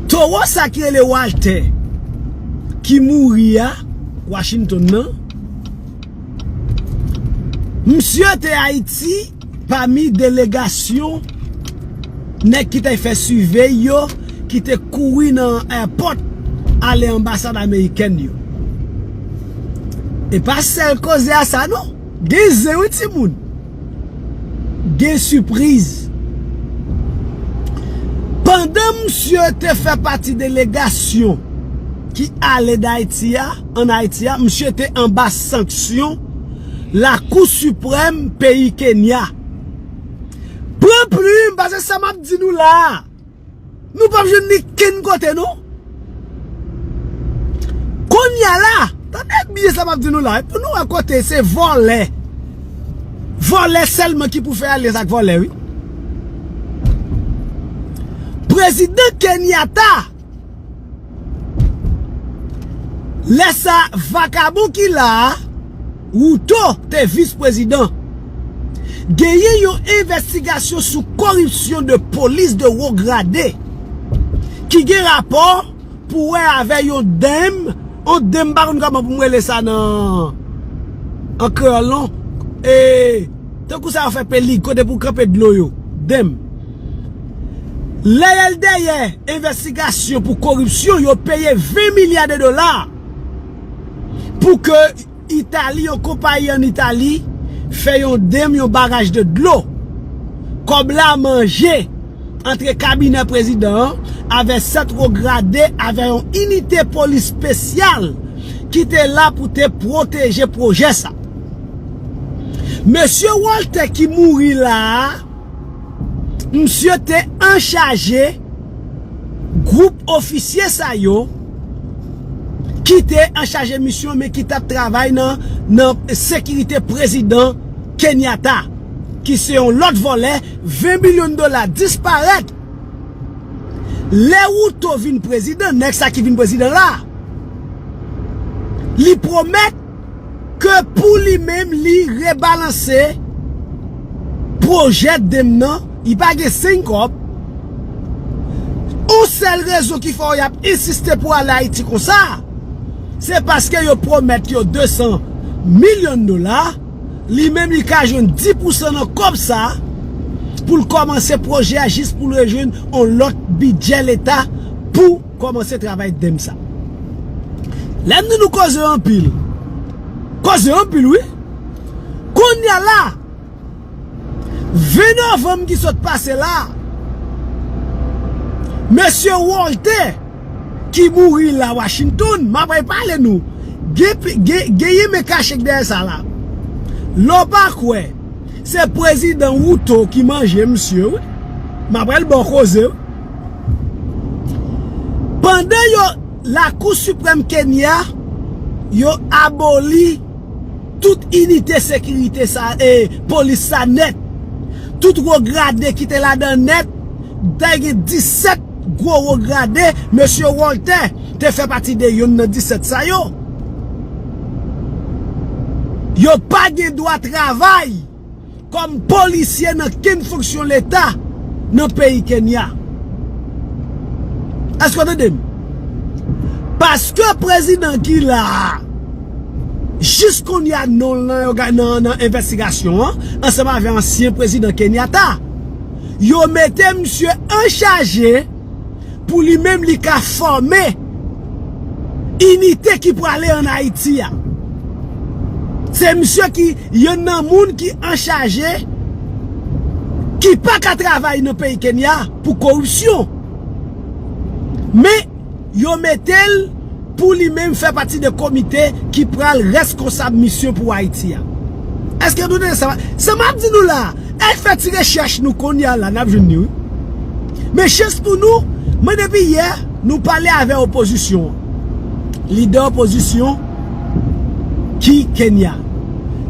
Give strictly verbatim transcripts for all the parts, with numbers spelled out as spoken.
Towo sa ki rele Walter, ki mouri a Washington nan, misye te Ayiti pami delegasyon nèg ki te fè sivèy yo, ki te kouri nan èpòt ale anbasad amerikèn yo. E pa sèl koze a sa non. Gen zen wi timoun. Gen sipriz. Pandan misye te fè pati delegasyon ki ale Dayiti a, ann Ayiti a, misye te anba sanksyon Lakou Siprèm peyi Kenya. Pran plim, paske sa m ap di nou la a, nou p ap jwenn li kenn kote non. Kounye a la, tande byen sa m ap di nou la, pou nou wè kote se vòlè. Vòlè sèlman ki pou fè alyans ak vòlè, wi. Prezidan Kenyatta, lè sa vakabon ki la a, Ruto te vis prezidan. Genyen yon envestigasyon sou koripsyon de polis de wo grade ki gen rapò pou wè avè yon dèm, yon dèm, m pa konn kòman pou m rele sa nan, an kreyòl non. E, tankou sa yo fè peli, kote pou kanpe dlo yo. Dèm. Lè y al dèyè envestigasyon pou koripsyon, yo peye ven milya de dola pou ke Itali, yon konpayi ann Itali, fè yon dèm, yon baraj de dlo. Kòb la manje antre kabinè prezidan an avè sèt wo grade, avè yon inite polis espesyal ki te la pou te pwoteje pwojè sa. Mesye Walter ki mouri la a, misye te anchaje gwoup ofisye sa yo ki te anchaje misyon, men ki t ap travay nan, nan sekirite prezidan Kenyatta, ki se yon lòt vòlè, ven milyon dola disparèt. Lè Ruto vin prezidan, nèg sa ki vin prezidan la, li pwomèt ke pou li menm, li rebalanse pwojè dèm nan, li pa gen senk kòb. Yon sèl rezon ki fè w y ap ensiste pou ale Ayiti konsa, se paske yo pwomèt yo de san milyon dola, li menm li ka jwenn dis pousan nan kòb sa pou l kòmanse pwojè a jis pou l rejwenn yon lòt bidjè leta pou kòmanse travay dèm sa. Lè m di nou koze anpil, koze anpil wi. Kounye a la, ven novanm ki sot pase la, mesye Walter ki mouri la Washington, m ap pale nou. Gen, gen, genyen men kache k dèyè sa la. Lè w pa kwè, se prezidan Ruto ki manje misye wi. M ap pral ba w koze wi. Pandan yo, Lakou Siprèm Kenya, yo aboli tout inite sekirite sa, e, polis sa nèt. Tout wo grade ki te ladan nèt, te gen disèt gwo wo grade, mesye Walter te fè pati de youn nan disèt sa yo. Yo pa gen dwa travay kòm polisye nan kenn fonksyon leta nan peyi Kenya. Èske w tande m? Paske prezidan ki la a, jis kounye a non l nan, nan, nan envestigasyon an, ansanm avè ansyen prezidan Kenyatta, yo mete misye an chaje pou li menm li ka fòme inite ki prale ann Ayiti a. Se misye ki youn nan moun ki an chaje, ki pa ka travay nan peyi Kenya pou koripsyon. Men, yo mete l pou li menm fè pati de komite ki pral reskonsab misyon pou Ayiti a. Èske nou tande sa? Sa m ap di nou la, al fè ti rechèch nou kounye a la, n ap jwenn li wi. Men chans pou nou, mwen depi yè, nou pale avè opozisyon an. Lidè opozisyon ki Kenya.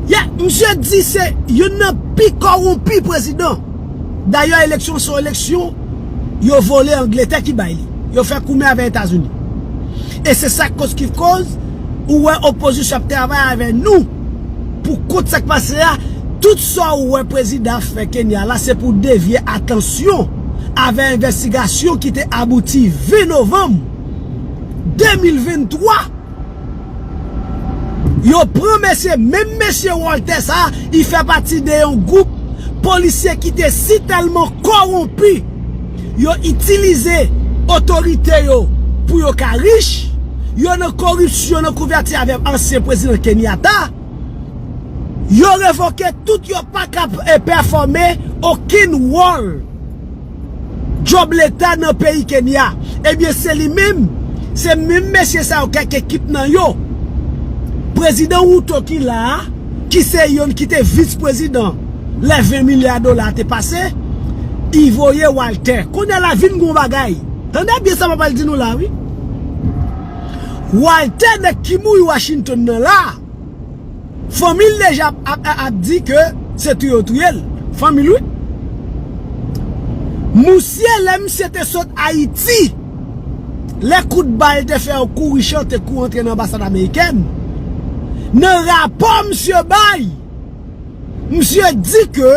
Ya, misye di se youn nan pi kòwonpi prezidan. Dayè, eleksyon se yon eleksyon yo vole Angletè ki bay li. Yo fè koumen avè Etazini. E se sa k koz ki koz ou wè opozisyon ap travay avè nou pou kont sa k pase a. Tout sa ou wè prezidan ap fè Kenya la, se pou devye atansyon avè envestigasyon ki te abouti ven novanm de mil venntwa. Yo pran mesye, menm mesye Walter sa, li fè pati de yon gwoup polisye ki te si tèlman kòwonpi, yo itilize otorite yo pou yo ka rich, yo nan koripsyon, nan kouvèti avèk ansyen prezidan Kenyatta, yo revoke tout, yo pa ka, e, pèfòme okenn wòl djòb leta nan peyi Kenya. Ebyen, se li menm, se menm mesye sa yo, kèk ekip nan yo. Prezidan Ruto ki la a, ki se youn ki te vis prezidan lè ven milya dola te pase, li voye Walter. Kounye a la vin gon bagay. Tande byen sa m ap al di nou la, wi. Walter nèg ki mouri Washington nan la, fanmi l deja ap, ap, ap di ke se touye yo touye l. Fanmi l, wi. Misye, lè misye te sot Ayiti, lè kout bal te fè yo kouri chante, kouri antre nan anbasad amerikèn, nan rapò misye bay, misye di ke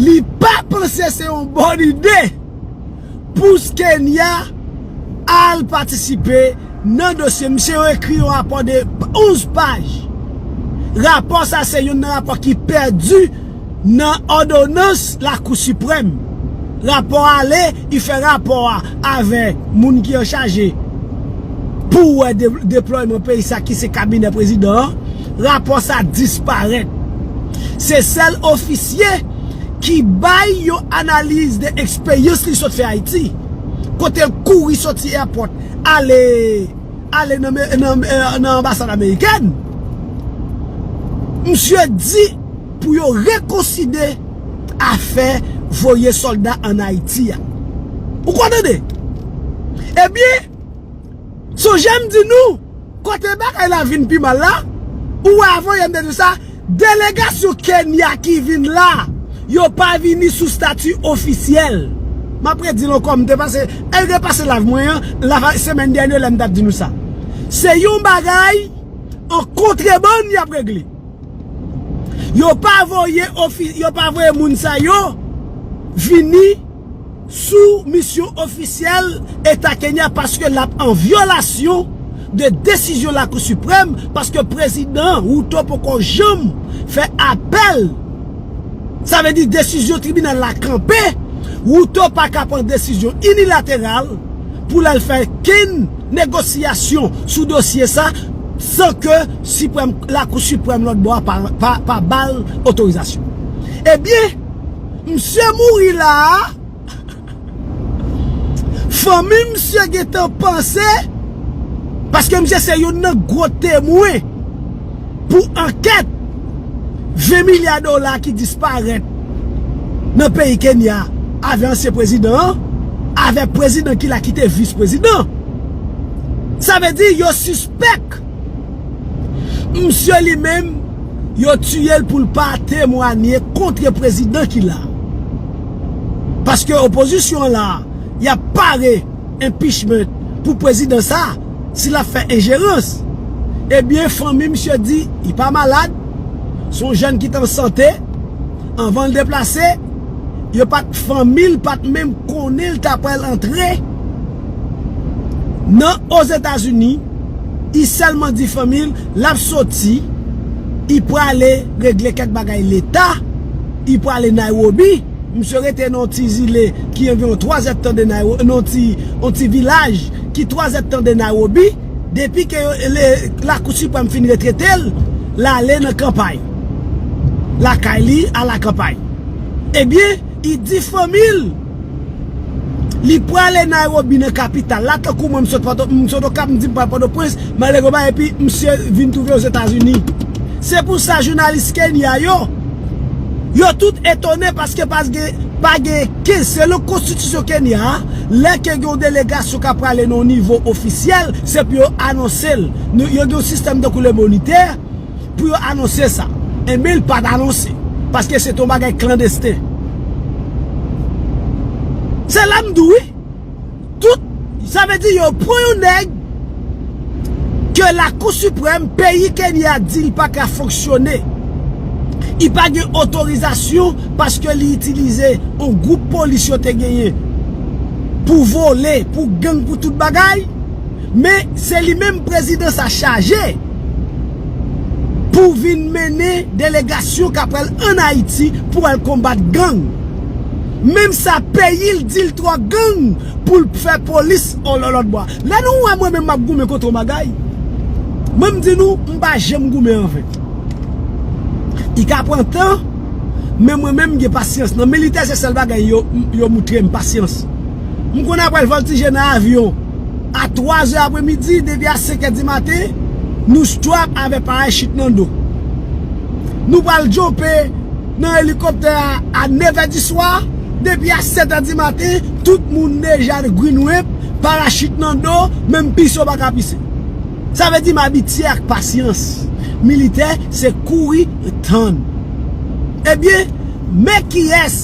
li pa panse se yon bòn ide pou Kenya al patisipe nan dosye. Misye yo ekri yon rapò de onz paj. Rapò sa se youn nan rapò ki pèdi nan òdonans Lakou Siprèm. Rapò ale, li fè rapò a avè moun ki anchaje pou wè de-, deplòyman peyi sa ki se kabinè prezidan an. Rapò sa disparèt. Se sèl ofisye ki bay yon analiz de eksperyans li sot fè Ayiti. Kote l kouri soti èpòt, ale, ale nan, nan, nan anbasad amerikèn. Misye di pou yo rekonsidere afè voye sòlda ann Ayiti a. Ou konn tande? Ebyen, sonje m di nou, kote bagay la vin pi mal la, ou wè avan yè m te di sa, delegasyon Kenya ki vin la, yo pa vini sou stati ofisyèl. M ap redi l ankò, m te pase, e repase live mwen an, live semèn dènye lè m t ap di nou sa. Se yon bagay an kontrebann y ap regle. Yo pa voye ofi-, yo pa voye moun sa yo vini sou misyon ofisyèl Eta Kenya paske l ap an vyolasyon de desizyon Lakou Siprèm, paske prezidan Ruto poko janm fè apèl. Sa vle di desizyon tribinal la kanpe. Ruto pa ka pran desizyon inilateral pou l al fè kenn negosyasyon sou dosye sa san ke Siprèm, Lakou Siprèm lòt bò a pa, pa, pa ba l otorizasyon. Ebyen, misye mouri la a, fanmi misye gentan panse, paske misye se youn nan gwo temwen pou ankèt ven milya dola ki disparèt nan peyi Kenya avè ansyen prezidan an, avè prezidan ki la ki te vis prezidan. Sa vle di yo sispèk misye li menm, yo tiye l pou l pa temwanye kont prezidan ki la. Paske opozisyon an la, y ap pare impeachment pou prezidan sa, si l ap fè enjerans. Ebyen, fanmi misye di, li pa malad, se yon jèn ki t an sante, anvan l deplase, yo pa t, fanmi l pa t menm konnen l ta pral antre nan Ozetazini. Li sèlman di fanmi l, l ap soti, li prale regle kèk bagay leta, li prale Nairobi. Misye rete nan yon ti zile ki anviwon twa zèdtan de Nairobi, nan yon ti, yon ti vilaj ki twa zèdtan de Nairobi. Depi ke yo, le, Lakou Siprèm fin retrete l, l ale nan kanpay. Lakay li, a la kanpay. Ebyen, li di fanmi l, li prale Nairobi nan kapital la, tankou mwen m sot Pòto, m sot Okap, m di m pral Pòtoprens, m ale Goba, epi misye vin twouve Ozetazini. Se pou sa jounalis Kenya yo, yo tout etone paske pa gen, pa gen kenn, selon konstitisyon Kenya a, lè ke gen yon delegasyon k ap prale nan yon nivo ofisyèl, se pou yo anonse l. Nou, yo gen yon sistèm tankou le Moniteur, pou yo anonse sa. Enben, l pa t anonse. Paske se t yon bagay klandesten. Se la m di w, wi. Tout, sa vle di yo pran yon nèg ke Lakou Siprèm peyi Kenya di l pa ka fonksyone. I pa gen otorizasyon paske li itilize yon gwoup polis yo te genyen pou vole, pou gang, pou tout bagay. Men se li menm prezidan sa chaje pou vin mennen delegasyon k ap pral ann Ayiti pou al konbat gang. Menm sa, peyi l di l twò gang pou l fè polis yon lòt bò. Lè nou wè mwen menm m ap goumen kont yon bagay, mwen m di nou, m pa janm goumen anven. I ka pran tan, men mwen menm m gen pasyans. Nan militè, se sèl bagay yo, yo moutre m, pasyans. M konn apre l vòltije nan avyon a twa zè apremidi, depi a senk è di maten, nou strap avèk parachit nan do. Nou pral djope nan elikoptè a a nèf è di swa, depi a sèt è di maten, tout moun deja green ramp, parachit nan do, menm pise w pa ka pise. Sa vle di m abitye ak pasyans. Militè, se kouri tann. Ebyen, men kiyès,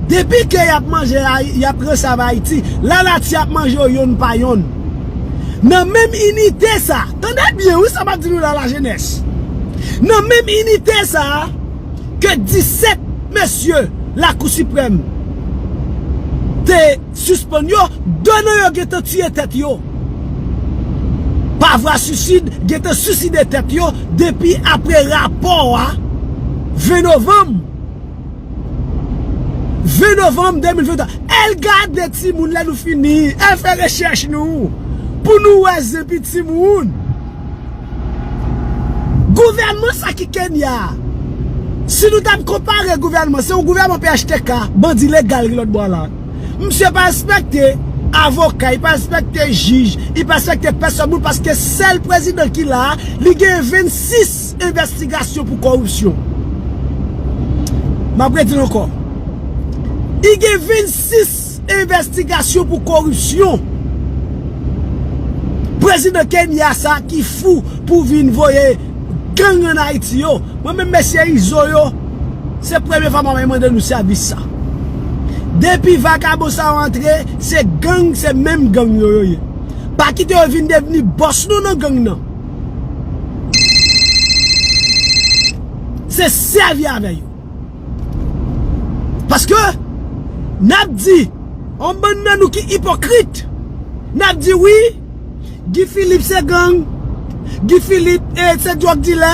depi ke y ap manje, Ay- y ap resav Ayiti, lalati ap manje yo yonn pa yonn. Nan menm inite sa, tande byen wi sa m ap di nou la, lajenès. Nan menm inite sa, ke disèt mesye Lakou Siprèm te sispann yo, de nan yo gentan tiye tèt yo. Pa vwa sisid, gentan siside tèt yo depi apre rapò a, ven novanm. Ven novanm de mil venntwa. Al gade timoun lè nou fini. Al fè rechèch nou. Pou nou wè zenpi timoun. Gouvènman sa ki Kenya a, si nou t ap konpare gouvènman, se yon gouvènman P H T K, bandi legal ki lòt bò la. Misye pa respekte avoka, li pa respekte jij, li pa respekte pèsòn moun, paske sèl prezidan ki la a, li gen vennsis envestigasyon pou kòripsyon. M ap redi l ankò. Li gen vennsis envestigasyon pou kòripsyon. Prezidan Kenya sa ki fou pou vin voye gang ann Ayiti yo. Mwen menm mesye Izo yo, se premye fwa m ap mande nou sèvis sa. Depi vakabon sa yo antre, se gang, se menm gang yo yo ye. Pa kite yo vin devni bòs nou nan gang nan. Se sèvi avè yo. Paske n ap di, yon bann nan nou ki ipokrit, n ap di wi, Guy Philippe se gang, Guy Philippe eh, se dwòg dilè.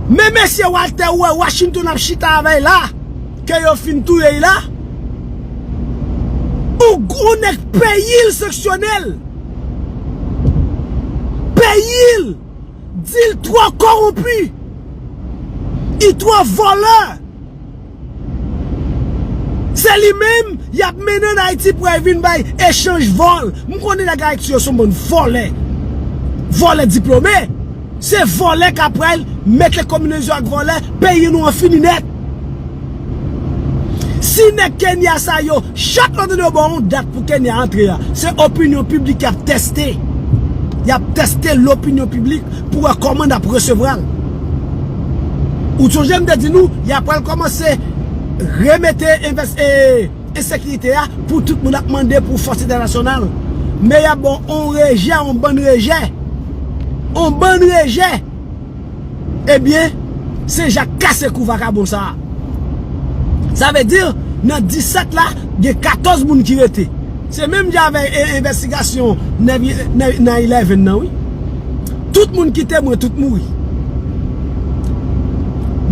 Men mesye Walter ou wè Washington ap chita avè l la, ke yo fin touye l la. Ou, ou nèg peyi l sanksyone l. Peyi l di l twò kòwonpi. Li twò vòlè. Se li menm y ap mennen ann Ayiti pou al vin bay echanj vòl. M konnen nèg Ayiti yo se yon bann vòlè. Vòlè diplome. Se vòlè k ap pral mete konbinezon ak vòlè, peyi nou an fini nèt. Si nèg Kenya sa yo, chak lè w tande yo ba w yon dat pou Kenya antre a, se opinyon piblik y ap tèste. Y ap tèste lopinyon piblik pou wè kòman n ap resevwa l. Ou sonje m te di nou, y ap pral kòmanse remete envès- e, ensekirite a pou tout moun ap mande pou fòs entènasyonal. Men y ap ba w yon rejè, yon bann rejè. Yon bann rejè. Ebyen, Sen Jak kase kou vakabon sa a. Sa vle di, nan disèt la, gen katòz moun ki rete. Se menm jan avèk e, envestigasyon nèf, nèf, nine eleven nan, wi. Tout moun ki temwen, tout mouri.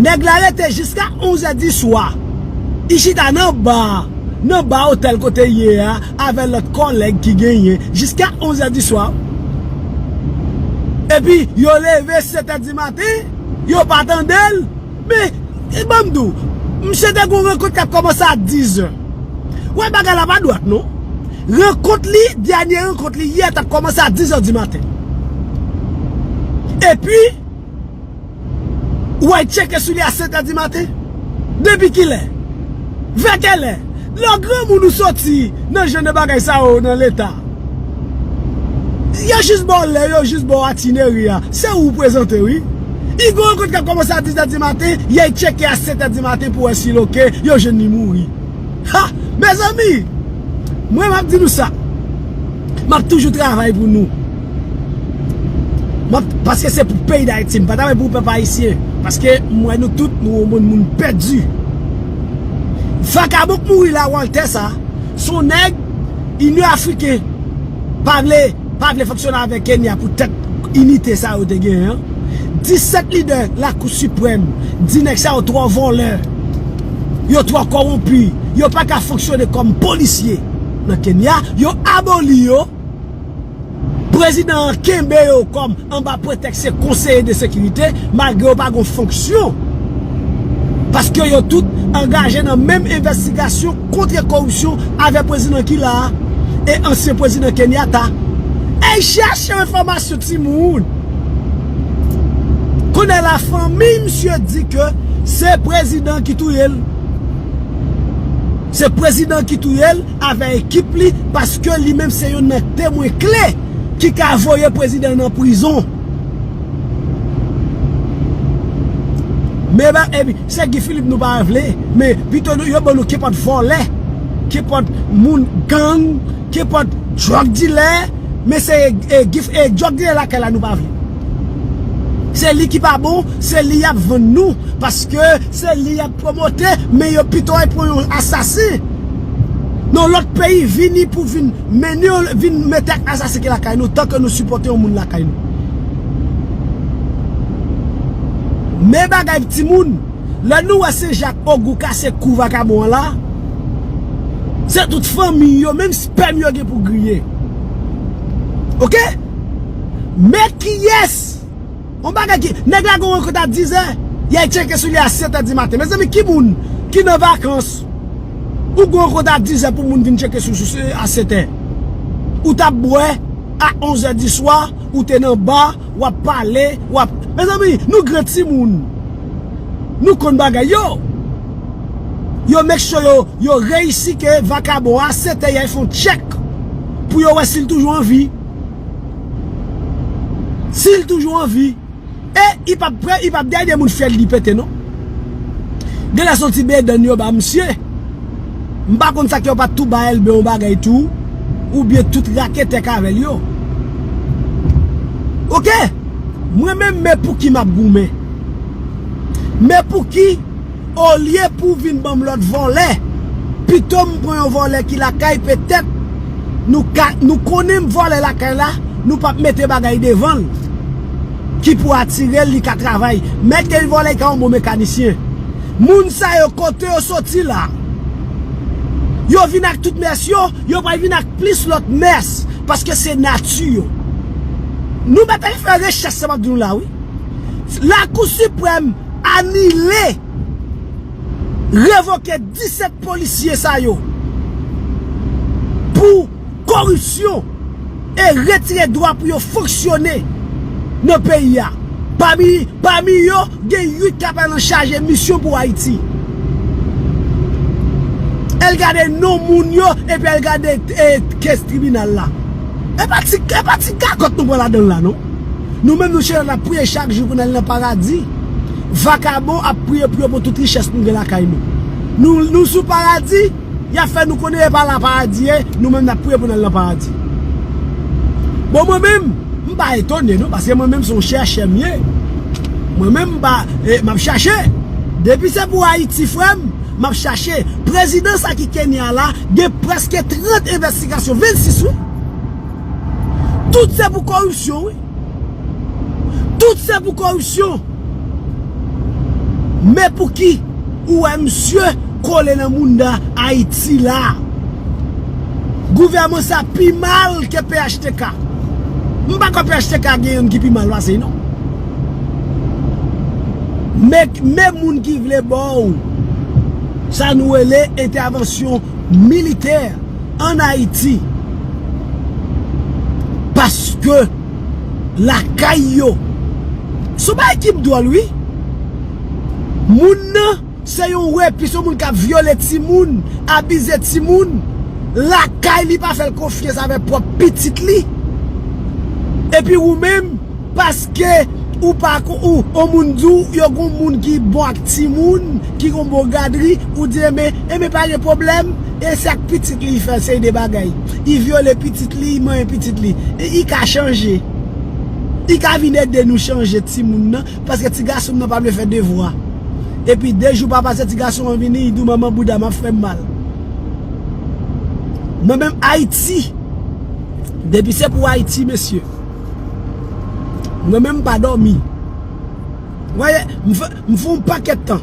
Nèg la rete jiska onz è di swa. Li chita nan ba, nan ba otèl kote l ye a, avèk lòt kòlèg ki genyen, jiska onz è di swa. Epi, yo leve sèt è di maten, yo pa tande l. Men, e ban m di w, misye te gen yon rankont k ap kòmanse a diz è. Wè bagay la pa dwat, non. Rankont li, dènye rankont li yè t ap kòmanse a diz è di maten. Epi, ou al tcheke sou li a sèt è di maten. Depi kilè? Vè kèlè? Lè w granmoun ou soti nan jan de bagay sa yo nan leta. Yo jis ba w lè, yo jis ba w atineri a. Se ou prezante, wi. Li gen yon rankont k ap kòmanse a diz è di maten, y al tcheke a sèt è di maten pou wè si l oke, yo jwenn li mouri. Ha! Mezanmi, mwen m ap di nou sa. M ap toujou travay pou nou. Mwen, paske se pou peyi Dayiti, m pa ta vle pou pèp ayisyen. Paske m wè nou tout, nou yon moun, moun pèdi. Vakabon k mouri la, Walter sa, se yon nèg Inyon Afriken pa vle, pa vle fonksyone avèk Kenya poutèt inite sa yo te genyen an. Disèt lidè Lakou Siprèm di nèg sa yo twò vòlè, yo twò kòwonpi, yo pa ka fonksyone kòm polisye nan Kenya, yo aboli yo. Prezidan an kenbe yo kòm anba pretèks se konseye de sekirite, malgre yo pa gen fonksyon. Paske yo tout angaje nan menm envestigasyon kont koripsyon avèk prezidan ki la a e ansyen prezidan Kenyatta. Ey, chèche enfòmasyon, timoun. Kounye a la, fanmi misye di ke se prezidan ki touye l. Se prezidan ki touye l avèk ekip li, paske li menm se youn nan temwen kle ki ka voye prezidan nan prizon. Men ba, epi, se Guy Philippe nou pa vle, men pito nou, yo ban nou kenpòt vòlè, kenpòt moun gang, kenpòt drug dealer, men se, e, Guy, e, drug dealer lakay la nou pa vle. Se li ki pa bon, se li y ap vann nou, paske se li y ap pwomote, men yo pito al pran yon asasen nan lòt peyi vini pou vin mennen, vin mete ak asasen ki lakay nou, tan ke nou sipòte yon moun lakay nou. Men bagay timoun, lè nou wè Sen Jak Ogou kase kou vakabon an la, se tout fanmi yo, menm spèm yo gen pou griye. Oke? Men kiyès? On bagay ki, nèg la gon rankont a dizè, y al tcheke sou li a sèt è di maten. Mezanmi, ki moun ki nan vakans, ou gon rankont a dizè pou moun vin tcheke sou, sou, sou a sèt è? Ou t ap bwè a onz è di swa, ou te nan ba, w ap pale, w ap, mezanmi, nou gran timoun. Nou konn bagay yo. Yo make sure yo, yo reyisi ke vakabon a sèt è y al fè yon tchèk pou yo wè si l toujou an vi. Si l toujou an vi. E i p ap pre, i p ap dèyè de moun fyèl li pete, non. Genlè se yon ti bedann yo ba misye. M pa konn sa ke yo pa t tou ba Elbe yon bagay tou, oubyen tout raketè k avè l yo. Oke? Mwen menm, men pou ki m ap goumen? Men pou ki, olye pou vin ban m lòt vòlè, pito m pran yon vòlè ki lakay, petèt nou ka, nou konnen vòlè lakay la, nou p ap mete bagay devan l ki pou atire l, li ka travay. Mete vòlè ka yon bon mekanisyen. Moun sa yo, kote yo soti la? Yo vin ak tout mès yo, yo pral vin ak plis lòt mès, paske se nati yo. Nou mèt al fè rechèch, sa m ap di nou la, wi. Lakou Siprèm anile, revoke disèt polisye sa yo pou koripsyon e retire dwa pou yo fonksyone nan peyi a. Pami, pami yo, gen uit k ap al an chaje misyon pou Ayiti. Al gade non moun yo, epi al gade, e, kes tribinal la. E pa ti, e pa ti gagòt nou pran ladan l la, non. Nou menm, nou chita n ap priye chak jou pou n al nan paradi. Vakabon ap priye pou yo pran tout richès nou gen lakay nou. Nou, nou sou paradi, y ap fè nou konnen e pa la paradi ye, nou menm n ap priye pou n al nan paradi. Bon, mwen menm, m pa etone, non, paske mwen menm se yon chèchè m ye. Mwen menm, m pa, e, m ap chache. Depi se pou Ayiti, frè m, m ap chache. Prezidan sa ki Kenya la, gen prèske trant envestigasyon, vennsis, wi. Tout se pou koripsyon, wi. Tout se pou koripsyon. Men pouki ou wè misye kole nan mounda Ayiti la? Gouvèman sa pi mal ke P H T K. M pa kwè P H T K gen youn ki pi mal pase, non. Men, men moun ki vle ba w sa nou rele entèvansyon militè ann Ayiti. Paske lakay yo, se yon bagay ki dwòl, wi. Moun nan, se yon repi, se yon moun k ap vyole timoun, abize timoun. Lakay li pa fè l konfyans avèk pwòp pitit li. Epi ou menm, paske ou pa ko-, ou, yon moun di w, yo gon moun ki bon ak timoun, ki gon bon gadri, ou di, enben, enben, pa gen pwoblèm, e se ak pitit li, li fè seri de bagay. Li vyole pitit li, li manyen pitit li. E li ka chanje. Li ka vin ede nou chanje timoun nan, paske ti gason m nan pa vle fè devwa. Epi de jou pa pase, ti gason an vini, li di w, "Manman, bouda m ap fè m mal." Mwen menm Ayiti, depi se pou Ayiti, mesye, mwen menm m pa dòmi. Voye, m fè, m fè yon pakèt tan.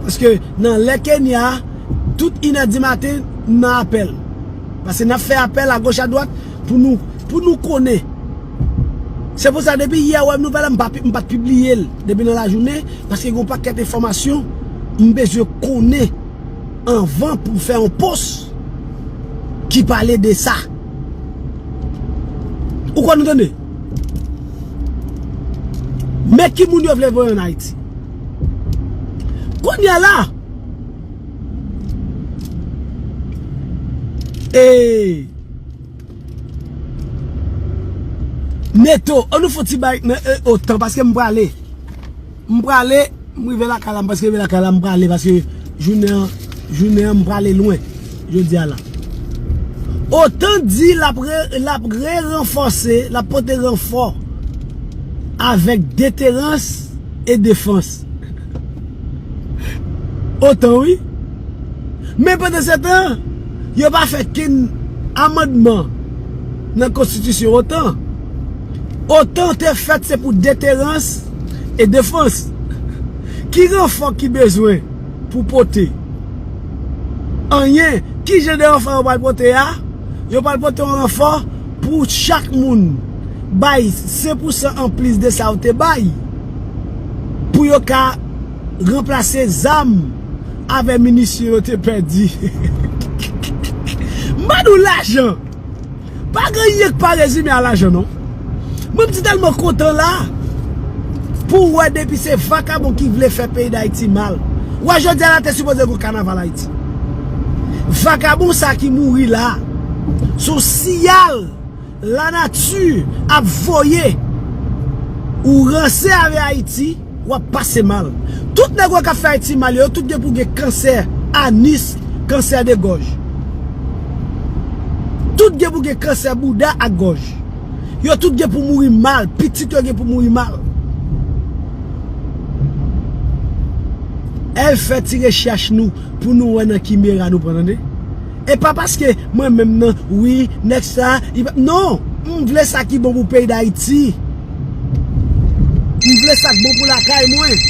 Paske nan lè Kenya, tout inè di maten, m nan apèl. Paske n ap fè apèl agoch adwat pou nou, pou nou konnen. Se pou sa, depi yè ou wè m nouvèl la, m pa pi-, m pa t pibliye l depi nan lajounen, paske gen yon pakèt enfòmasyon m bezwen konnen anvan pou m fè yon pòs ki pale de sa. Ou konn, ou tande? Men ki moun yo vle voye ann Ayiti. Kounye a la, e Neto, ann nou fè yon ti bay nan, e, OTAN, paske m prale. M prale, m rive lakay la, m prèske rive lakay la, m prale, paske jounen an, jounen an, m prale lwen, jodi a la. OTAN di l ap re-, l ap re-ranfòse, l ap pote ranfò avèk deterans e defans. OTAN, wi. Men pandan se tan, yo pa fè kenn amandman nan konstitisyon OTAN. OTAN te fèt se pou deterans e defans. Ki ranfò ki bezwen pou pote? Anyen. Ki jan de ranfò yo pral pote a? Yo pral pote yon ranfò pou chak moun bay senk pousan anplis de sa yo te bay, pou yo ka ranplase zam avè minisyon yo te pèdi. M ba nou lajan. Pa gen anyen k pa rezime a lajan, non. Mwen, m ti tèlman kontan la pou w wè depi se vakabon ki vle fè peyi Dayiti mal. Wè, jodi a la te sipoze gen kanaval Ayiti. Vakabon sa ki mouri la, se yon siyal lanati ap voye. Ou ranse avè Ayiti, w ap pase mal. Tout nèg yo k ap fè Ayiti mal yo, yo tout gen pou gen kansè anis, kansè de gòj. Tout gen pou gen kansè bouda ak gòj. Yo tout gen pou mouri mal, pitit yo gen pou mouri mal. Al fè ti rechèch nou pou nou wè nan ki mera nou pran, tande. E pa paske mwen menm nan, wi, nèg sa, li pa, non, m vle sa ki bon pou peyi Dayiti. M vle sa k bon pou lakay mwen.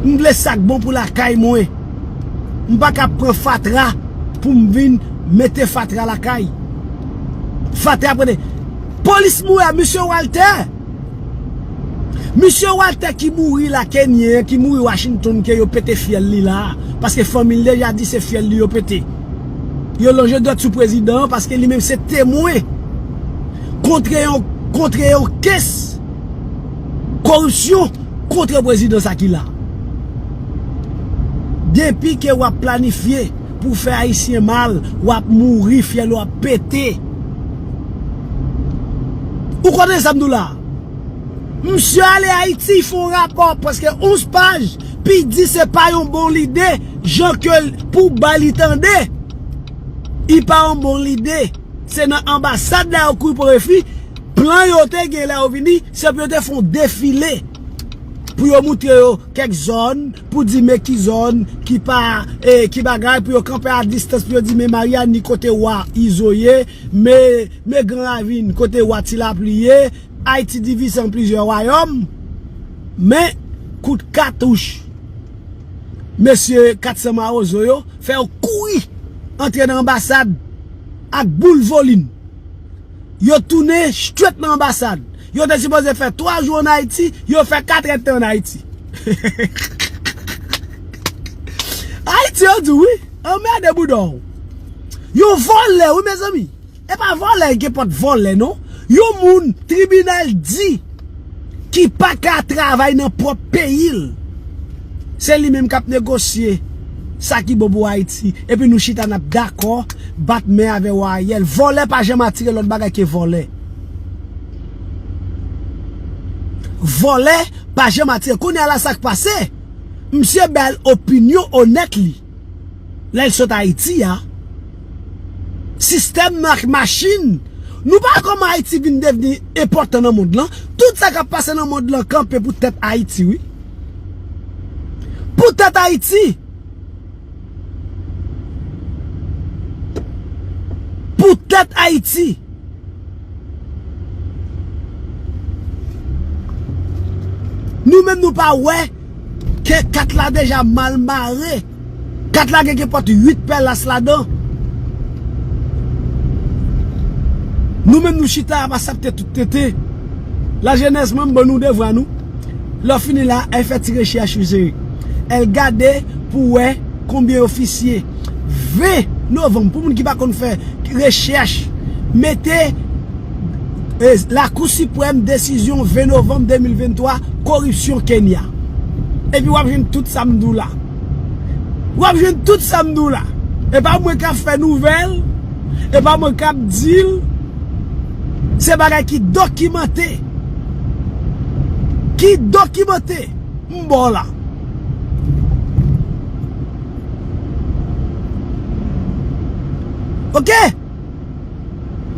M vle sa k bon pou lakay mwen. M pa ka pran fatra pou m vin mete fatra lakay. Fatra pran de polis mouri a, misye Walter. Misye Walter ki mouri la, Kenyen, ki mouri Washington, ke yo pete fyèl li la, paske fanmi l deja di se fyèl li yo pete. Yo lonje dwèt sou prezidan an, paske li menm se temwen kontre yon, kontre yon kes koripsyon kontre prezidan sa ki la. Depi ke w ap planifye pou fè Ayisyen mal, w ap mouri, fyèl ou ap pete. Ou konnen sa m di w la? Misye ale Ayiti, fè yon rapò, prèske onz paj, pi di se pa yon bon lide, jan ke l, pou bay li tande. Li pa yon bon lide. Se nan anbasad la yo kouri pran refi. Plan yo te gen lè yo vini, se pou yo te fè yon defile. Pou yo moutre yo kèk zòn, pou di men ki zòn, ki pa, e, ki bagay, pou yo kanpe a distans, pou yo di men Maryani kote wa Izo ye, men, men Gran Ravin kote wa Ti Lapli ye, Ayiti divize an plizyè wayòm, men kout katouch mesye Kat San Mawozo yo fè yo kouri antre nan anbasad ak boul volin. Yo tounen strèt nan anbasad. Yo te sipoze fè twa jou ann Ayiti, yo fè katrèdtan ann Ayiti. Ayiti yo di w, wi, anmède bouda w. Yon vòlè, wi, mezanmi. E pa vòlè, gen pòt vòlè, non. Yon moun, tribinal di, ki pa ka travay nan pwòp peyi l. Se li menm k ap negosye sa ki bon pou Ayiti. Epi nou chita, n ap dakò, bat men avè wa Ariel. Vòlè pa janm atire lòt bagay ke vòlè. Vòlè pa janm atire. Kounye a la, sa k pase? Misye bay opinyon onèt li. Lè l sot Ayiti a, sistèm nan ak machin, Nou pa wè kòman Ayiti vin devni enpòtan nan mond lan. Tout sa k ap pase nan mond lan kanpe pou tèt Ayiti, wi. Pou tèt Ayiti. Pou tèt Ayiti. Nou menm nou pa wè ke kat la deja mal mare. Kat la gen, gen pòt uit pèlas ladan. Nou menm nou chita ap asepte tout tenten. Lajenès, mwen m ban nou devwa nou. Lè w fini la, al fè ti rechèch ou sere. Al gade pou wè konbyen ofisye. Ven novanm, pou moun ki pa konn fè rechèch, mete, eh, Lakou Siprèm, desizyon ven novanm de mil venntwa, koripsyon Kenya. Epi w ap jwenn tout sa m di w la. W ap jwenn tout sa m di w la. E pa mwen k ap fè nouvèl, e pa mwen k ap di l. Se bagay ki dokimante. Ki dokimante. M ba w la. Oke?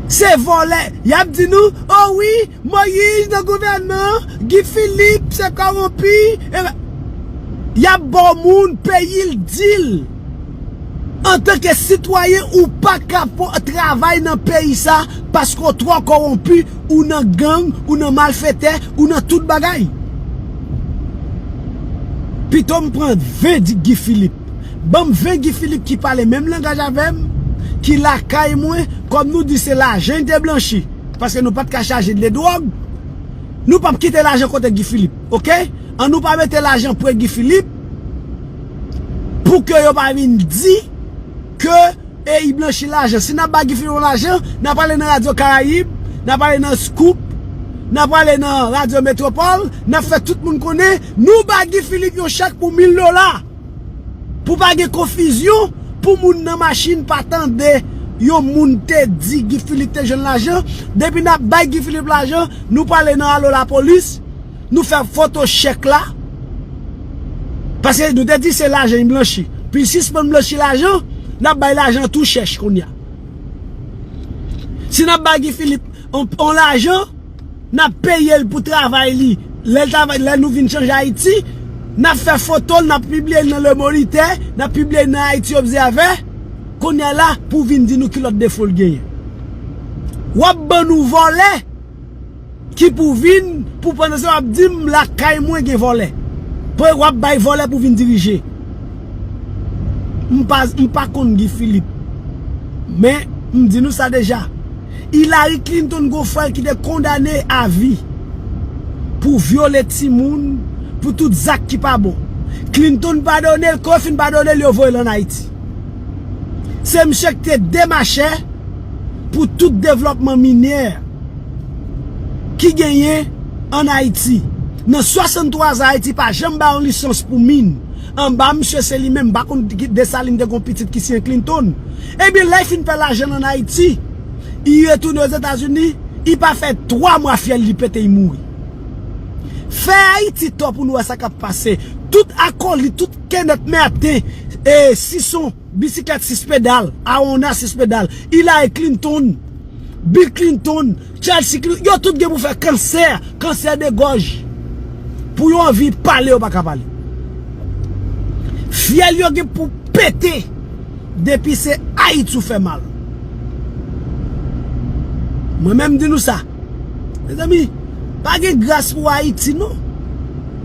Se vòlè. Y ap di nou, o wi, Moyiz nan gouvènman, Guy Philippe se kòwonpi. E, y ap ba w moun peyi l di l. Antanke sitwayen, ou pa ka po-, travay nan peyi sa paske w twò kòwonpi, ou nan gang, ou nan malfetè, ou nan tout bagay. Pito m pran ven di Guy Philippe. Ban m ven Guy Philippe ki pale menm langaj avè m, ki lakay mwen, kòm nou di se lajan l te blanchi, paske nou pa t ka chaje l de dwòg, nou p ap kite lajan kote Guy Philippe, oke? Ann nou pa mete lajan pre Guy Philippe pou ke yo pa vin di ke e, li blanchi lajan. Si n ap bay Guy Philippe yon lajan, n ap ale nan Radyo Karayib, n ap ale nan Scoop, n ap ale nan Radyo Metwopòl, n ap fè tout moun konnen, nou bay Guy Philippe yon chèk pou mil dola. Pou pa gen konfizyon, pou moun nan machin pa tande yon moun te di Guy Philippe te jwenn lajan. Depi n ap bay Guy Philippe lajan, nou prale nan Alo Lapolis, nou fè foto chèk la. Paske nou te di se lajan li blanchi. Pou l sispann blanchi lajan, n ap bay lajan tou chèch kounye a. Si n ap bay Guy Philippe on, on lajan, n ap peye l pou travay li. Lè l travay, lè nou vin chanje Ayiti, n ap fè foto l, n ap pibliye l nan Le Moniteur, n ap pibliye l nan Haïti Observer. Kounye a la, pou vin di nou ki lòt defo l genyen. W ap ban nou vòlè ki pou vin, pou pandan se w ap di m lakay mwen gen vòlè. Pou w ap bay vòlè pou vin dirije. M pa, m pa konn Guy Philippe. Men, m di nou sa deja. Hillary Clinton gon frè l ki te kondane a vi pou vyole timoun, pou tout zak ki pa bon. Clinton padone l, kou yo fin padone l, yo voye l ann Ayiti. Se misye ki te demachè pou tout devlòpman minè ki genyen ann Ayiti. Nan swasanntwa zan, Ayiti pa janm bay yon lisans pou min. Anba misye, se li menm, m pa konn ki Desalin te gon pitit ki siyen Clinton. Ebyen, lè l fin fè lajan l ann Ayiti, li retounen Ozetazini, li pa fè twa mwa fyèl li pete, li mouri. Fè Ayiti tò pou nou wè sa k ap pase. Tout akolit, tout kenèt mèten, e, sison, bisiklèt sis pedal, awona sis pedal, Hillary Clinton, Bill Clinton, Chelsea Clinton, yo tout gen pou fè kansè, kansè de gòj. Pou yo anvi pale, yo pa ka pale. Fyèl yo gen pou pete depi se Ayiti ou fè mal. Mwen menm di nou sa. Mezanmi, pa gen gras pou Ayiti, non.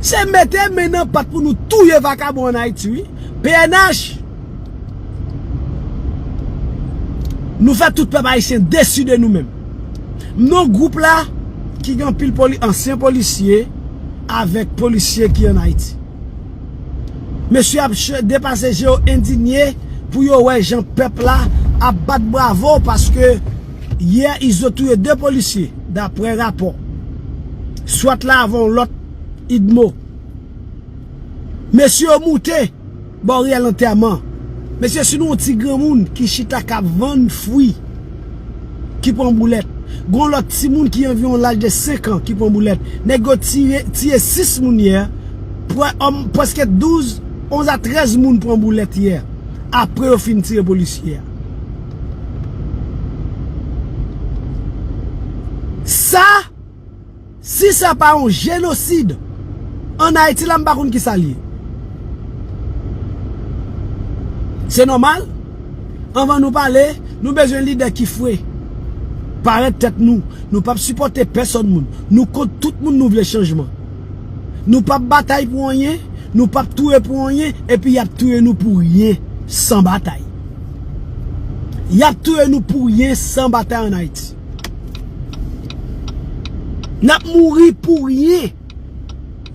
Se mete men nan pat pou nou touye vakabon ann Ayiti, wi. P N H, nou fè tout pèp ayisyen desi de nou menm. M nan gwoup la ki gen anpil poli-, ansyen polisye avèk polisye ki ann Ayiti. Mesye ap ch-, depase je yo endinye pou yo wè jan pèp la ap bat bravo paske yè Izo touye de polisye, daprè rapò. Swat la avè yon lòt idmo. Mesye yo moute bò riyèl antèman. Mesye, si nou yon ti granmoun ki chita k ap vann fwi, ki pran boulèt. Gon lòt timoun ki anviwon laj de senk an ki pran boulèt. Nèg yo tire, tiye sis moun yè. Prè-, òm, prèske douz, onz a trèz moun pran boulèt yè. Apre yo fin tire polisye a. Sa, si sa pa yon jenosid ann Ayiti la, m pa konn ki sa l ye. Se nòmal. Anvan nou pale, nou bezwen lidè ki fre. Parèt tèt nou. Nou p ap sipòte pèsòn moun. Nou kont tout moun nou vle chanjman. Nou p ap batay pou anyen, nou p ap touye pou anyen, epi y ap touye nou pou ryen san batay. Y ap touye nou pou ryen san batay ann Ayiti. N ap mouri pou ryen.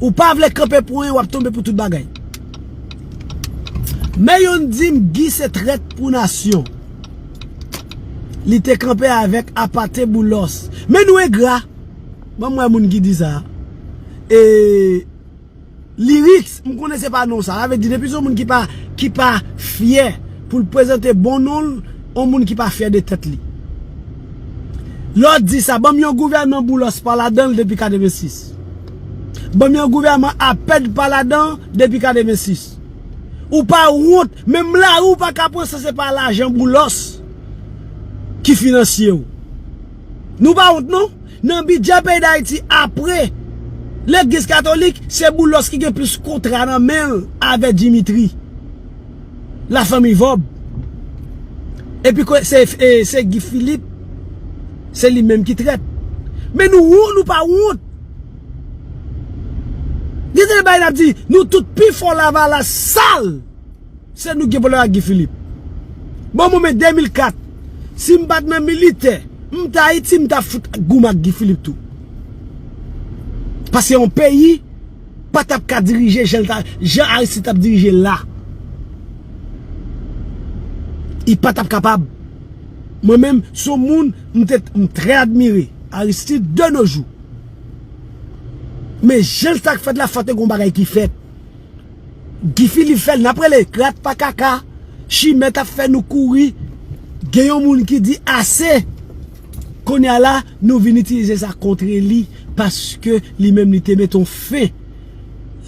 Ou pa vle kanpe pou anyen, w ap tonbe pou tout bagay. Men youn di m, Guy se trèt pou nasyon. Li te kanpe avèk Apate Boulos. Men nou engra. Ban m wè moun ki di sa. E Lyrics, m konnen se pa non sa. Sa vle di, depi se yon moun ki pa, ki pa fyè pou l prezante bon non l, yon moun ki pa fyè de tèt li. Lè w di sa, ban m yon gouvènman Boulos pa ladan l depi katrevensis. Ban m yon gouvènman Apèd pa ladan l depi katrevensis. Ou pa wont, menm lari w pa ka pran san se pa lajan Boulos ki finansye w. Nou pa wont non. Nan bidjè peyi Dayiti, apre Legliz Katolik, se Boulos ki gen plis kontra nan men l avè Dimitri. Lafanmi Vòb. Epi ko- se, e, se Guy Philippe, se li menm ki trèt. Men nou wont, nou pa wont. Gen de bagay n ap di, nou tout pi fò Lavalas sal. Se nou ki gen pwoblèm ak Guy Philippe. Bon, mwen, men de mil kat, si m pa t nan militè, m t Ayiti, m t ap fout goumen ak Guy Philippe tou. Paske yon peyi pa t ap ka dirije jan l ta, jan Aristide t ap dirije l la. Li pa t ap kapab. Mwen menm, se yon moun, m te, m trè admire Aristide de nos jours. Men jan l t ap fèt la, fò te gen yon bagay ki fèt. Guy Philippe fè l, n ap rele rat pa kaka, chimè t ap fè nou kouri. Gen yon moun ki di ase. Kounye a la, nou vin itilize sa kontre li, paske li menm li te mete yon fen.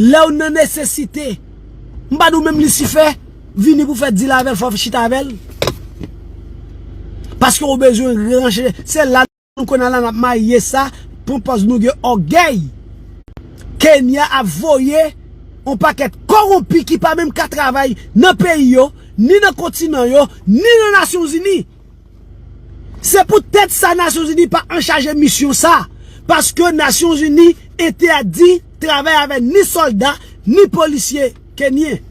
Lè w nan nesesite, m pa di w menm Lisifè, vini pou fè dil avè l, fò w chita avè l. Paske w bezwen ranche, se la nou konnen la n ap maye sa, pran pòz nou gen ògèy. Kenya ap voye yon pakèt kòwonpi ki pa menm ka travay nan peyi yo, ni nan kontinan yo, ni nan Nasyonzini. Se poutèt sa Nasyonzini pa anchaje misyon sa, paske Nasyonzini entèdi travay avè ni sòlda, ni polisye kenyen.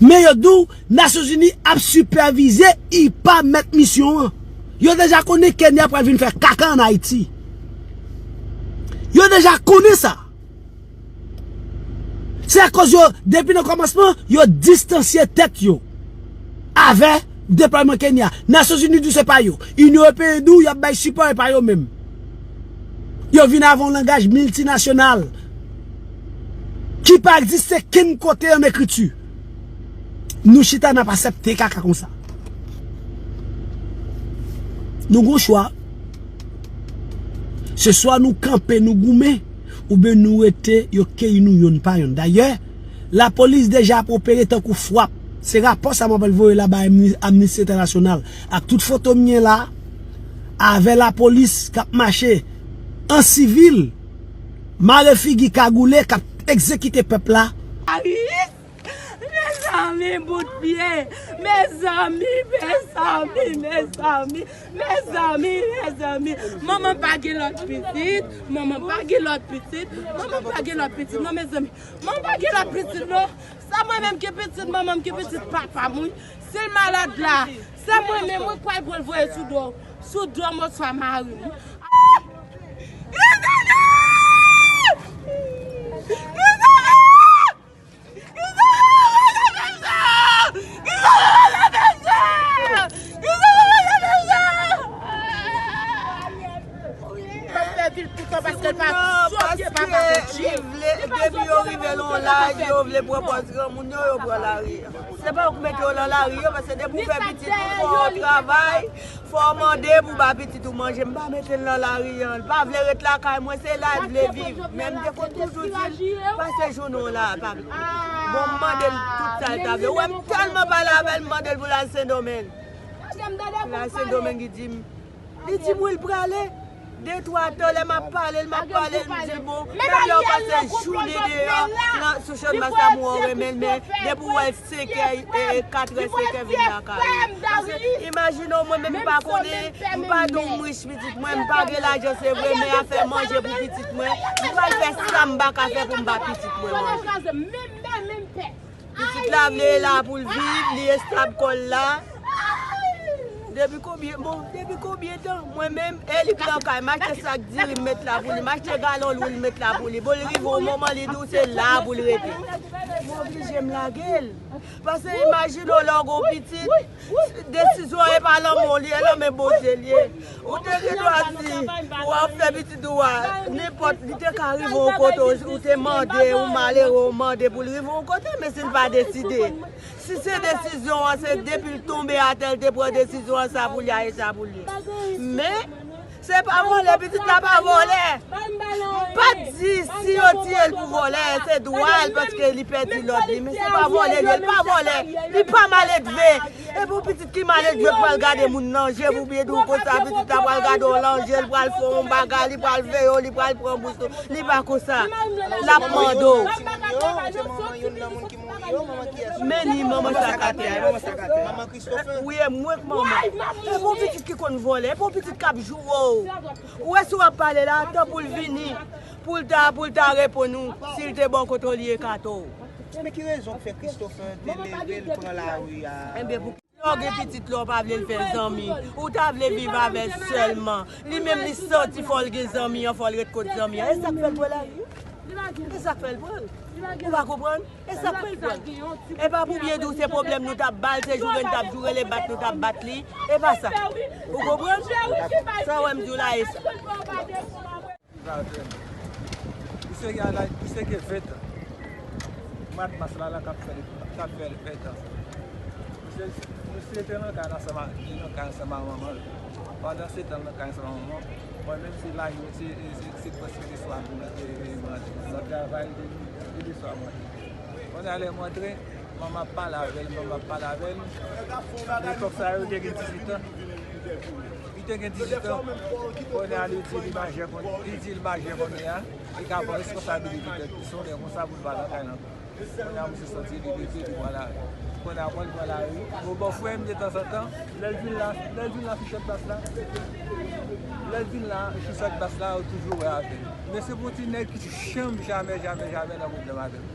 Men yo di w Nasyonzini ap sipèvize, li pa mèt misyon an. Yo deja konnen Kenya pral vin fè kaka ann Ayiti. Yo deja konnen sa. Se akoz yo, depi nan kòmansman, yo distansye tèt yo avè deplwayman Kenya. Nasyonzini di w se pa yo. Inyon Ewopeyen di w y ap bay sipò, e pa yo menm. Yo vin avè yon langaj miltinasyonal ki pa egziste kenn kote an ekriti. Nou chita, n ap aksepte kaka konsa. Nou gon chwa. Se swa nou kanpe, nou goumen, oubyen nou rete, yo keyi nou yonn pa yonn. Dayè, lapolis deja ap opere tankou fwap. Se rapò sa mwen pral voye la bay Amni- Amnisti Entènasyonal. Ak tout foto m gen la, avè lapolis k ap mache an sivil, mare figi kagoule, k ap egzekite pèp la. Mezanmi, bout pye. Mezanmi, mezanmi, mezanmi. Mezanmi, mezanmi. Manman pa gen lòt pitit. Manman pa gen lòt pitit. Manman pa gen lòt pitit, non, mezanmi. Manman pa gen lòt pitit, non. Sa mwen menm ki pitit, manman m ki pitit, papa m, wi. Si l malad la, se mwen menm, wi, k pral pran l voye sou do, sou do m oswa mari m. Paske li vle, depi yo rive nan yon laj, yo vle pran pòz granmoun yo, yo pran lari a. Se pa yo ki mete yo nan lari a, paske depi w fè pitit, ou fò w travay, fò w mande pou ba pitit ou manje. M pa mete l nan lari a. L pa vle ret lakay mwen, se la l vle viv. Men m te konn toujou di l, pase jounen w la, pa vle. Bon, m mande l tout sa l ta vle. Ou wè m tèlman pale avè l, m mande l pou l al Sendomeng. Pou l al Sendomeng, li di m, li di m wi, l prale. De twa tan, lè m ap pale l, m ap pale l, m di l, bon, menm lè w pase jounen deyò nan, sou Channmas la, m wè w renmen l, men depi w wè l senkè, e, katrè, senkè, vin lakay ou. Paske, imajine w, mwen menm m pa konnen, m pa di w m rich pitit mwen, m pa gen lajan, se vre, men afè manje pou pitit mwen, m pral fè sa m pa ka fè pou m ba pitit mwen manje. Pitit la vle la pou l viv, li estab kò l la. Depi konbyen, bon, depi konbyen tan? Mwen menm, e li k nan kay, m achte sak diri, m met la pou li, m achte galon lwil, m met la pou li. Bon, li rive yon moman, li di w se la pou l rete. M oblije m lage l. Paske imajine w lè w gon pitit, desizyon e pa nan men w li ye, nan men Bondye li ye. Ou te gen dwa di, w ap fè pitit ou a, nenpòt, li te ka rive yon kote, ou te mande, ou malere, ou mande pou l rive yon kote, men si l pa deside, si se desizyon an, se depi l tonbe atè, l te pran desizyon an, sa pou li a, e sa pou li ye. Men, se pa vòlè, pitit la pa vòlè. M pa t di si yo tiye l pou vòlè, se dwa l, paske li pèdi lòd li, men se pa vòlè li ye, li pa vòlè, li pa maledve. E pou pitit ki maledve pral gade moun nan je, pou byen di w konsa, pitit la pral gade w nan je, li pral fè yon bagay, li pral veye w, li pral pran bous ou, li pa konsa. L ap mande w. Men ni manman sa k atè a. Wi, e mwen k manman. E pou pitit ki konn vòlè, e pou pitit k ap joure w. Ou wè si w ap pale la, tan pou l vini, pou l ta, pou l ta reponn ou, si l te bò kote w, li ekate w. Men ki rezon k fè Christopher te leve l pran lari a? Enben, pou ki lè w gen pitit la, w pa vle l fè zanmi? Ou ta vle viv avè l sèlman. Li menm, li santi fò l gen zanmi an, fò l ret kot zanmi an. E sa k fè l pran lari wi. E sa k fè l pran l. Ou pa konprann? E sa k fè l pran l. E pa pou byen di w se pwoblèm nou t ap ba l, se joure n t ap joure l, e bat nou t ap bat li. E pa sa. Ou konprann? Sa w wè m di w la, e sa. Misye gen laj, misye gen ven tan. Mwa mas la, la k ap fè, k ap fè ven tan. Misye, misye te nan kay ansanm a, te nan kay ansanm a manman l. Pandan se tan l nan kay ansanm a manman l, mwen menm se la, se, se, se, se prèske de swa pou mwen te, te manje. Mwen travay de, de, de swa manje. Kounye a lè m antre, manman ap pale avè l, manman ap pale avè l. Epòk sa yo, li te gen dizuit an. Li te gen dizuit an. Kounye a, li di li majè kounye, li di l majè kounye a. Li ka pran responsabilite tèt li, se yon nèg konsa pou l pa nan kay la ankò. Kounye a, misye soti, li leve, li pran lari. Kounye a, pran, li pran lari. Bon, bòfrè m, detanzantan, lè l vin la, lè l vin la sou Channmas la, lè l vin la sou Channmas la, ou toujou wè avè l. Men se pou ti nèg ki janm, jamè, jamè, jamè nan pwoblèm avè l.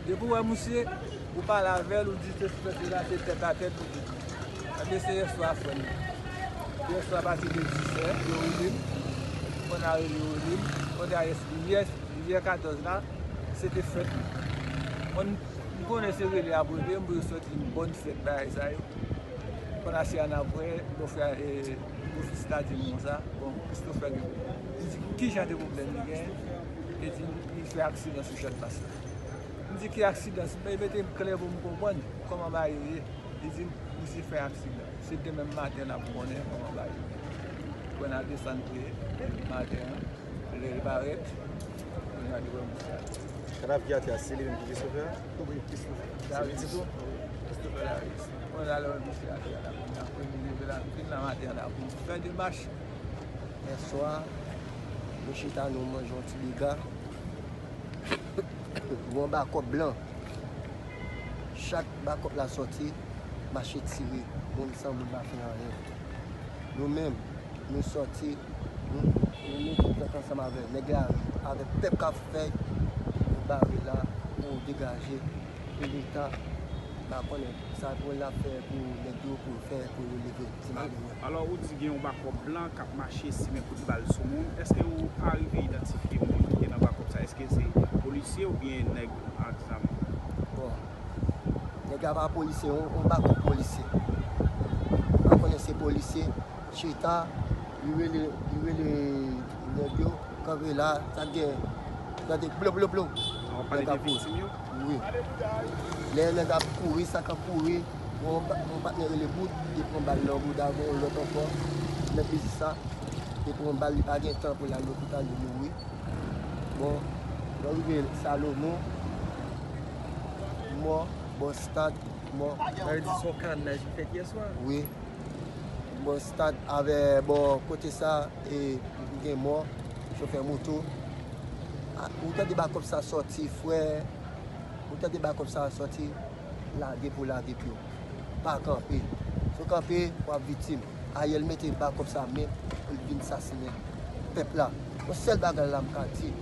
Depi w wè misye, ou pale avè l, ou di se sou fè sila, se tèt a tèt ou di. Ebyen, se yèswa, frè m. Yèswa, apati de dis è, yo rele m. Kounye a rele, yo rele m. Kounye a, yès, yès, yè katòz la, se te fèt mwen. Mwen, m konnen se rele y ap rele m pou yo swete m bòn fèt, bagay sa yo. Pandan se ann apre, bòfrè, e, bòfis la di m konsa, bon, Christopher gen pwoblèm. Li di, ki jan de pwoblèm li gen? Li di, li fè aksidan sou Channmas la. M di, ki aksidan? Si w mete m klè pou m konprann kòman bagay yo ye. Li di, misye fè aksidan. Se demen maten n ap konnen kòman bagay yo ye. Kounye a desann pre maten an. Lè l parèt, kounye a li wè misye atè. Kadav ki atè a, se li menm ki Christopher? Wi, Christopher. Se li tou? Wi, Christopher Darius. Kounye a lè w wè misye atè a la, kounye a, kounye a li leve la, li vin nan maten an la pou l fè demach. Yèswa, nou chita, nou manje yon ti dega. Yon bakòp blan. Chak bakòp la sòti, mache tire moun san moun pa fè anyen. Nou menm, nou sòti, nou, nou mete tèt ansanm avè nèg la, avè pèp k ap fè bare la pou degaje pou Leta. M pa konnen sa pou l ap fè pou nèg yo, pou l fè pou yo leve ti maten an. Alò, ou di gen yon bakòp blan k ap mache simen kout bal sou moun. Èske ou arive idantifye moun ki te nan bakòp sa? Èske se polisye oubyen nèg ak zam? Bon, nèg la pa polisye, yon, yon bakòp polisye. M pa konnen se polisye, chita, li rele, li rele nèg yo, kanpe la, sa gen, tande blo, blo, blo. Ou ap pale de viktim yo? Wi. Lè nèg ap kouri, sa k ap kouri, yon pa-, yon patnè rele Bout, li pran bal nan bouda, gon lòt ankò, nan biznis sa, li pran bal, li pa gen tan pou l al lopital, li mouri. Bon, lè w rive Salomon, mò, bò stad, mò. Sa vle di se yon kannaj ki fèt yè swa? Wi. Bò stad avè bò kote sa, e, gen mò, chofè moto. A, ou tande bakòp sa sòti, frè. Ou tande bakòp sa sòti, lage pou lage pye w. Pa kanpe. Si w kanpe, w ap viktim. Ariel mete bakòp sa men pou l vin sasinen pèp la. Yon sèl bagay la m ka di.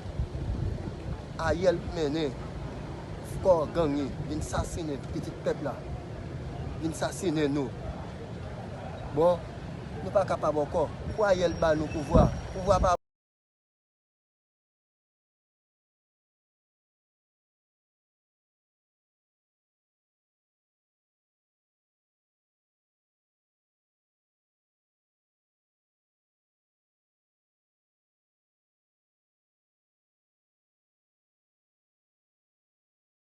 Ariel mennen kò gang li vin sasinen pitit pèp la. Vin sasinen nou. Bon, nou pa kapab ankò. Pou Ariel ba nou pouvwa. Pouvwa pa